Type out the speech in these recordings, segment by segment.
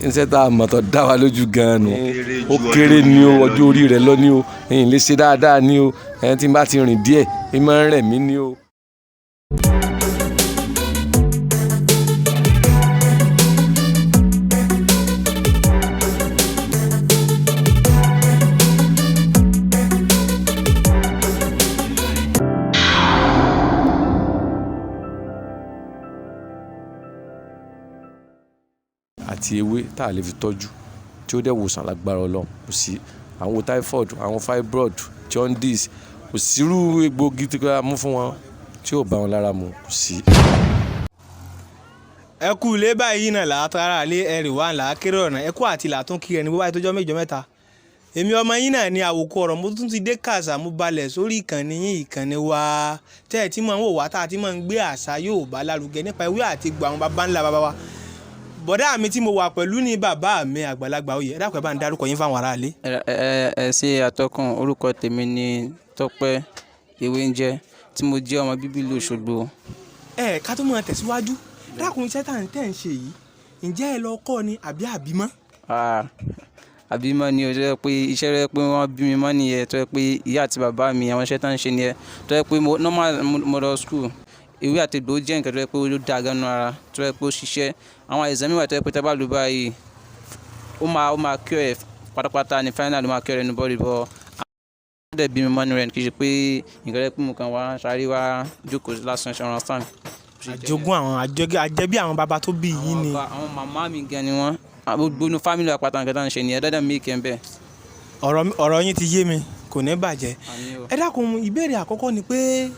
Iṣẹ́ tá a mọ̀ tó dá wa lójú gan-an nù. Ó kéré ní o, ọjọ́ orí rẹ̀ lọ ní o, ẹ̀yìn lè ṣe dáadáa ní o, ẹni tí n bá ti rìn díẹ̀, ẹ máa ń rẹ̀ mí ní o. Àti ewé tá a lè fi tọ́jú tí ó dẹ̀ wòsàn lágbára Ọlọ́run kò sí. Àwọn typhoid, àwọn fibroid, jaundice, kò sí irú egbòogi tí a mú fún wọn tí ò bá wọn lára mu, kò sí. Ẹ kú ilé báyìí náà látara lé ẹrì wá ńlá kéré ọ̀nà ẹ kú àti làtún kí ẹni bó báyìí tó jọ́ méjọ mẹ́ta. Èmi ọmọ yín náà ni àwòkọ ọ̀rọ̀, mo tún ti dé kàṣà, mo balẹ̀ sórí ìkànnì yín, ìkànnì wa tẹ́ ẹ ti máa ń wò wá, tá a ti máa ń gbé àṣà Yorùbá lárugẹ nípa ewé àti egbò àwọn baba ńlá baba wa. Bọ̀dá mi tí mo wà pẹ̀lú ní bàbá mi àgbàlagbà oyè, ẹ dákun, ẹ bá ń dárúkọ yín fáwọn aráalé. Ẹ ṣe àtọkùn. Orúkọ tèmi ni Tọ́pẹ́ Ewéńjẹ, tí mo jẹ́ ọmọ bíbí ìlú Òṣogbo. Ẹ ká tó máa tẹ̀síwájú, dákun, iṣẹ́ tá à ń tẹ̀ ń ṣe yìí, ǹjẹ́ ẹ lọ kọ́ ni àbí àbímọ́? Ah, àbímọ ni o. Tó jẹ́ pé iṣẹ́ rẹ pé wọ́n bí mi mọ́ nìyẹn, tó jẹ́ pé ìyá àti bàbá mi, àwọn iṣẹ́ tó ń ṣe nìyẹn, tó jẹ́ pé mo normal mo lọ school. Ewé àti egbò jẹ́ nǹkan tó jẹ́ pé ó dáa gan nínú ara, tó jẹ́ pé ó ṣiṣẹ́. Àwọn àìsàn mìíràn tó jẹ́ pé tí a bá lò báyìí, ó máa cure ẹ̀ pátápátá ní final, ló máa cure ẹ̀ nínú body. But àwọn dẹ̀ bí mi mọ́ nínú rẹ̀, kì í ṣe pé nǹkan tó jẹ́ pé mo kàn wá sáré wá jókòó lásán, ṣe understand? Àjogún àwọn àjẹbí àwọn baba tó bí yín ni. Àwọn màmá mi gan ni wọ́n. Gbogbo inú family wa pátá, nǹkan tó ń ṣe nìyẹn, dandan mi kẹ́ ń bẹ́ẹ̀. Ọ̀rọ̀ yín ti yé mi, kò ní bàjẹ́. Àmín o. Ẹ dákun, ìbéèrè àkọ́kọ́ ni pé,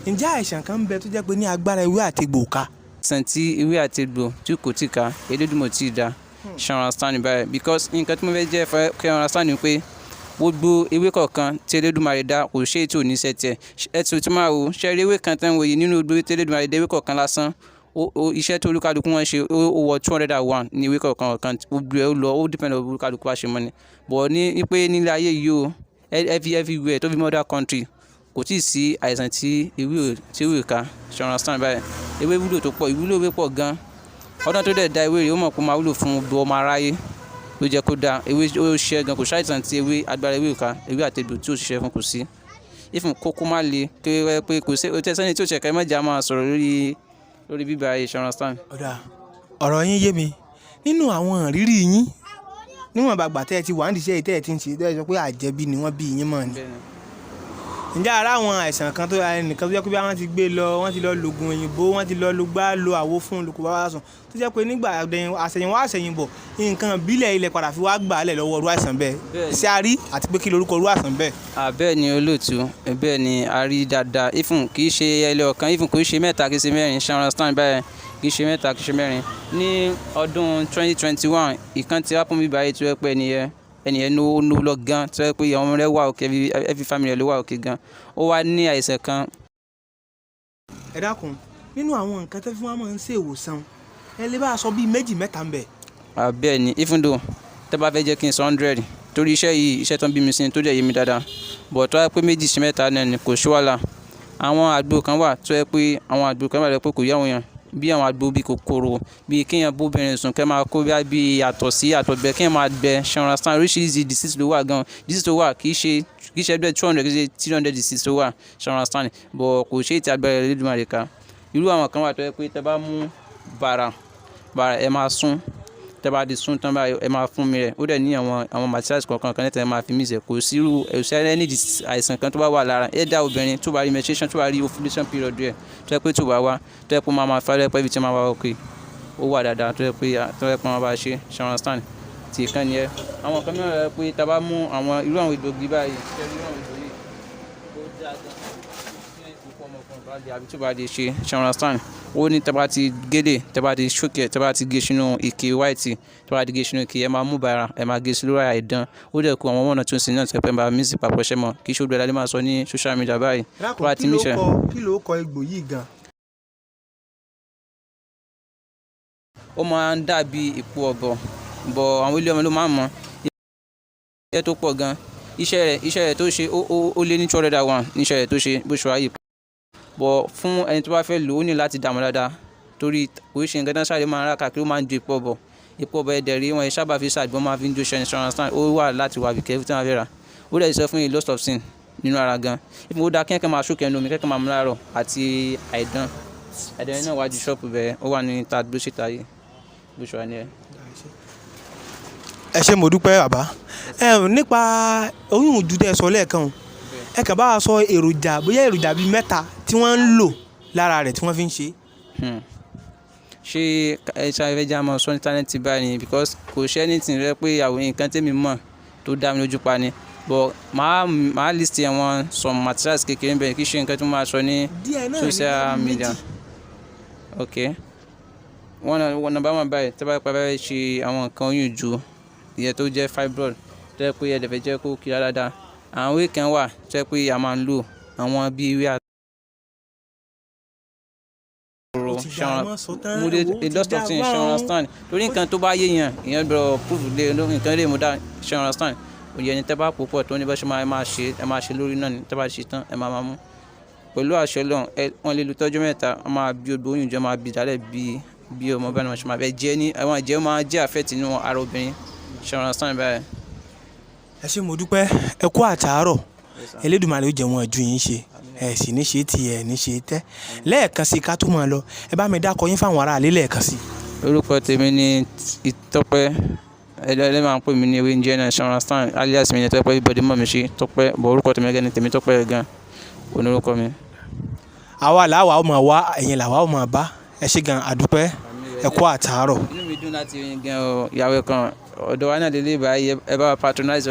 ǹjẹ́ àìsàn kan ń bẹ tó jẹ́ pé ní agbára ewé àti egbò ká? Àìsàn tí ewé àti egbò tí kò tí ká, Elédùmarè tí ì dá, ṣe understand báyìí? Because nǹkan tí mo fẹ́ jẹ́ fẹ́ kí ẹ understand ni pé gbogbo ewé kọ̀ọ̀kan tí Elédùmarè dá, kò ṣe é tí ò ní iṣẹ́ tiẹ̀. Ẹ tún máa wò, ṣé rí ewé kan tán wò yìí, nínú gbogbo ewé tí Elédùmarè dá, ewé kọ̀ọ̀kan lásán, ó iṣẹ́ tí olúkálùkù wọn ṣe, ó wọ 201 ní ewé kọ̀ọ̀kan kọ̀ọ̀kan. Gbogbo ẹ̀ ó lọ, ó depend on bí olúkálùkù bá ṣe mọ̀ ni. But ní pé nílé ayé yìí o, everywhere tó fi mọ́ other country, kò tíì sí àìsàn tí ewé ò ká, ṣe understand báyìí? Ewé wúlò tó pọ̀, ìwúlò ewé pọ̀ gan. Ọlọ́run tó dẹ̀ dá ewé rẹ̀, ó mọ̀ pé ó máa wúlò fún gbogbo ọmọ aráyé, ló jẹ́ kó dá ewé. Ó ṣiṣẹ́ gan. Kò sí àìsàn tí ewé, agbára ewé ò ká, ewé àti egbò tí ò ṣiṣẹ́ fún, kò sí. Even kókó má le pé kò sí sẹ́ni tí ò ṣẹ̀ka. Ẹ má jẹ́ a máa sọ̀rọ̀ lórí bíbá yìí, ṣe understand? Ọ̀dà, ọ̀rọ̀ yín yé mi. Nínú àwọn ìrírí yín, níwọ̀n bàgbà tẹ́ ẹ ti wà nídìí iṣẹ́ yìí tẹ́ ẹ ti ń ṣe, tẹ́ ẹ sọ pé àjẹbí ni wọ́n bí yín mọ̀ ni, ǹjẹ́ ara àwọn àìsàn kan tó ẹnìkan tó jẹ́ pé bí wọ́n ti gbé lọ, wọ́n ti lọ lògùn òyìnbó, wọ́n ti lọ lo gbá lo àwo fún olùkọ́ bá sùn, tó jẹ́ pé nígbà àṣẹ̀yìnwá àṣẹ̀yìnbọ̀, nǹkan ìbílẹ̀ ilẹ̀ padà fi wá gbà á lẹ̀ lọ́wọ́ irú àìsàn bẹ́ẹ̀? Bẹ́ẹ̀ni. Ṣé a rí, àti pé kí lorúkọ irú àìsàn bẹ́ẹ̀? Bẹ́ẹ̀ ni olóòtú, bẹ́ẹ̀ ni, a rí dáadáa. Even kì í ṣe ẹlẹ́ ọ̀kan, even kì í ṣe mẹ́ta, kì í ṣe mẹ́rin, ṣe understand báyẹn? Kì í ṣe mẹ́ta, kì í ṣe mẹ́rin. Ní ọdún 2021, ìkan tí happen bí báyìí tó jẹ́ pé ẹnìyẹn ló lọ gan, tó jẹ́ pé àwọn ọmọ rẹ̀ wà òkè, every family rẹ̀ ló wà òkè gan. Ó wá ní àìsàn kan. Ẹ dákun, nínú àwọn nǹkan tó fi wọ́n máa ń ṣe ìwòsàn, ẹ lè bá a sọ bíi méjì mẹ́ta ń bẹ̀. Bẹ́ẹ̀ ni, even though tẹ́ bá fẹ́ jẹ́ kí n sọ 100, torí iṣẹ́ yìí, iṣẹ́ tó ń bí mi sí ni, tó dẹ̀ yé mi dáadáa. But tó bá jẹ́ pé méjì sí mẹ́ta náà ni, kò sí wàhálà. Àwọn àgbo kan wà tó jẹ́ pé, àwọn àgbo kan wà tó jẹ́ pé kò yé àwọn èèyàn. Bí àwọn àgbo bí kòkòrò, bí kí èèyàn bó obìnrin sùn, kí ẹ máa kó bí àtọ̀ sí àtọ̀gbẹ, kí èèyàn máa gbẹ, ṣe understand? Oríṣiríṣi disease ló wà gan. Disease tó wà kì í ṣe ẹgbẹ́ 200, kì í ṣe 300 disease tó wà, ṣe understand? But kò ṣe é tí agbára Elédùmarè ká. Irú àwọn kan wà tó jẹ́ pé tí ẹ bá mú bàrà, bàrà ẹ máa sún. Tí ẹ bá di sún tán báyìí, ẹ máa fún mi rẹ̀. Ó dẹ̀ ní àwọn materials kọ̀ọ̀kan kan tí ẹ máa fi mix ẹ̀. Kò sí irú, kò sí any àìsàn kan tó bá wà lára. Either obìnrin tó bá rí menstruation, tó bá rí ovulation period rẹ̀, tó jẹ́ pé tó bá wá, tó jẹ́ pé ó máa máa fẹ́ pé everything máa wá okay. Ó wà dáadáa tó jẹ́ pé wọ́n bá ṣe, ṣe understand? Tí ìkan ni ẹ. Àwọn kan mìíràn tó jẹ́ pé tí a bá mú àwọn irú àwọn egbògi báyìí, ṣé irú àwọn egbò yìí, ó dáa gan. Tí nǹkan ọmọkùnrin bá le àbí tí ó bá lè ṣe, ṣe understand? Ó ní tí a bá ti gélé, tí a bá ti soak ẹ̀, tí a bá ti gé sínú ike white, tí a bá ti gé sínú ike, ẹ máa mú bàrà, ẹ máa gé sí lórí àìdán. Ó dẹ̀ kó àwọn one or two things náà tí ẹ pé máa mix papọ̀, ṣẹ́ mọ̀. Kì í ṣe gbogbo ẹ̀ la lè máa sọ ní social media báyìí. Tí a bá ti mix ẹ̀. Kí ló kọ egbò yìí gan? Ó máa ń dàbí èpo ọ̀bọ̀, but àwọn ilé ọmọ ló máa ń mọ̀. Iṣẹ́ tó pọ̀ gan. Iṣẹ́ rẹ̀ tó ṣe, ó lé ní 201 ní iṣẹ́ rẹ̀ tó ṣe bó ṣe wà yìí. But fún ẹni tó bá fẹ́ lò ó, ní láti dààmú dáadáa, torí kò ṣe nǹkan tí wọ́n sáré máa ń rà káàkiri, ó máa ń ju èpo ọ̀bọ̀. Epo ọ̀bọ ẹ̀dẹ̀ rí wọn sábà fi ṣàgbọ́n máa fi ń jó ṣe insurance. Ó wà láti wà bí kẹ́fí tí wọ́n fẹ́ rà. Ó dẹ̀ sọ fún a lot of things nínú ara gan. Ìfún ó dáa kí ẹ̀kẹ́ máa ṣókè ẹnu omi kẹ́kẹ́ máa mú láàárọ̀ àti àìdán. Àìdán yẹn náà wájú ṣọ́ọ̀pù bẹ́ẹ̀, ó wà ní ta dúró síta yìí bó ṣe wà ní ẹ̀. Ẹ ṣé, mo dúpẹ́, bàbá. Ẹ nípa oyún ìju tẹ́ ẹ sọ lẹ́ẹ̀kan o, ẹ kàn bá wa sọ èròjà, bóyá èròjà bíi mẹ́ta tí wọ́n ń lò lára rẹ̀ tí wọ́n fi ń ṣe. Ṣé ẹ ṣe fẹ́ já mọ́ sọ íńtánẹ́ẹ̀tì báyìí ni? Because kò ṣe anything rẹ pé àwọn nǹkan tẹ́mi mọ̀ tó dá mi lójú pa ni, but màá list àwọn some materials kékeré bẹ́ẹ̀, kì í ṣe nǹkan tí mo máa sọ ní Díẹ̀ náà ní social bí media. méjì. Ok, one number one báyìí, tí a bá pa bá fẹ́ ṣe àwọn nǹkan oyún ìju ìyẹn tó jẹ́ fibroid, tó jẹ́ pé ẹ dẹ̀ fẹ́ jẹ́ kó kí dáadáa, àwọn ewé kan wà tó jẹ́ pé a máa ń lò, àwọn bíi ewé Ó ti àtọ̀rọ̀ dá, ẹ má sọ tán, mo dé ẹ wò ó a ti lot dá of things, ṣe báun. Understand? Torí nǹkan tó bá yéèyàn, èèyàn gbọ́dọ̀ prove lé nǹkan lè mú dá, ṣe understand? Òye ẹni tẹ́ bá pò pọ̀ tó ní bá ṣe máa ṣe, ẹ máa ṣe lórí náà ni. Tẹ́ bá ṣe tán, ẹ máa mú pẹ̀lú àṣẹ Ọlọ́run. Ẹ wọ́n lè lu tọ́jú mẹ́ta, wọ́n máa bí odò oyún jọ, máa bí dálẹ̀ bí ọmọ bẹ́ẹ̀ ni wọ́n ṣe máa fẹ́ jẹ́ ní àwọn ìjẹ́ máa jẹ́ affect inú ara obìnrin, ṣe understand báyìí? Ẹ ṣé, mo dúpẹ́, ẹ kú àtàárọ̀. Elédùmarè ó jẹ́ wọn ju yín ṣe, ẹ sì ní ṣe tí ẹ ní ṣe tẹ́. Lẹ́ẹ̀kan sí, ká tó máa lọ, ẹ bá mi dákọ yín fáwọn aráalé lẹ́ẹ̀kan sí. Orúkọ tèmi ni Tọ́pẹ́. Ẹlẹ́ máa ń pè mí ní ewé ń jẹ́ náà, ṣe understand? Alias mi ni Tọ́pẹ́, everybody mọ̀ mí sí Tọ́pẹ́, but orúkọ tèmi gẹ́gẹ́ ni tèmi Tọ́pẹ́ gan onírúkọ mi. Àwa làwa ó máa wá, ẹ̀yin làwa ó máa bá. Ẹ ṣé gan, àdúpẹ́, ẹ kú àtàárọ̀. Inú mi dùn láti rí gan o. Ìyàwó kan ọ̀dọ̀ wa náà lè lè báyìí, ẹ bá wa patronize.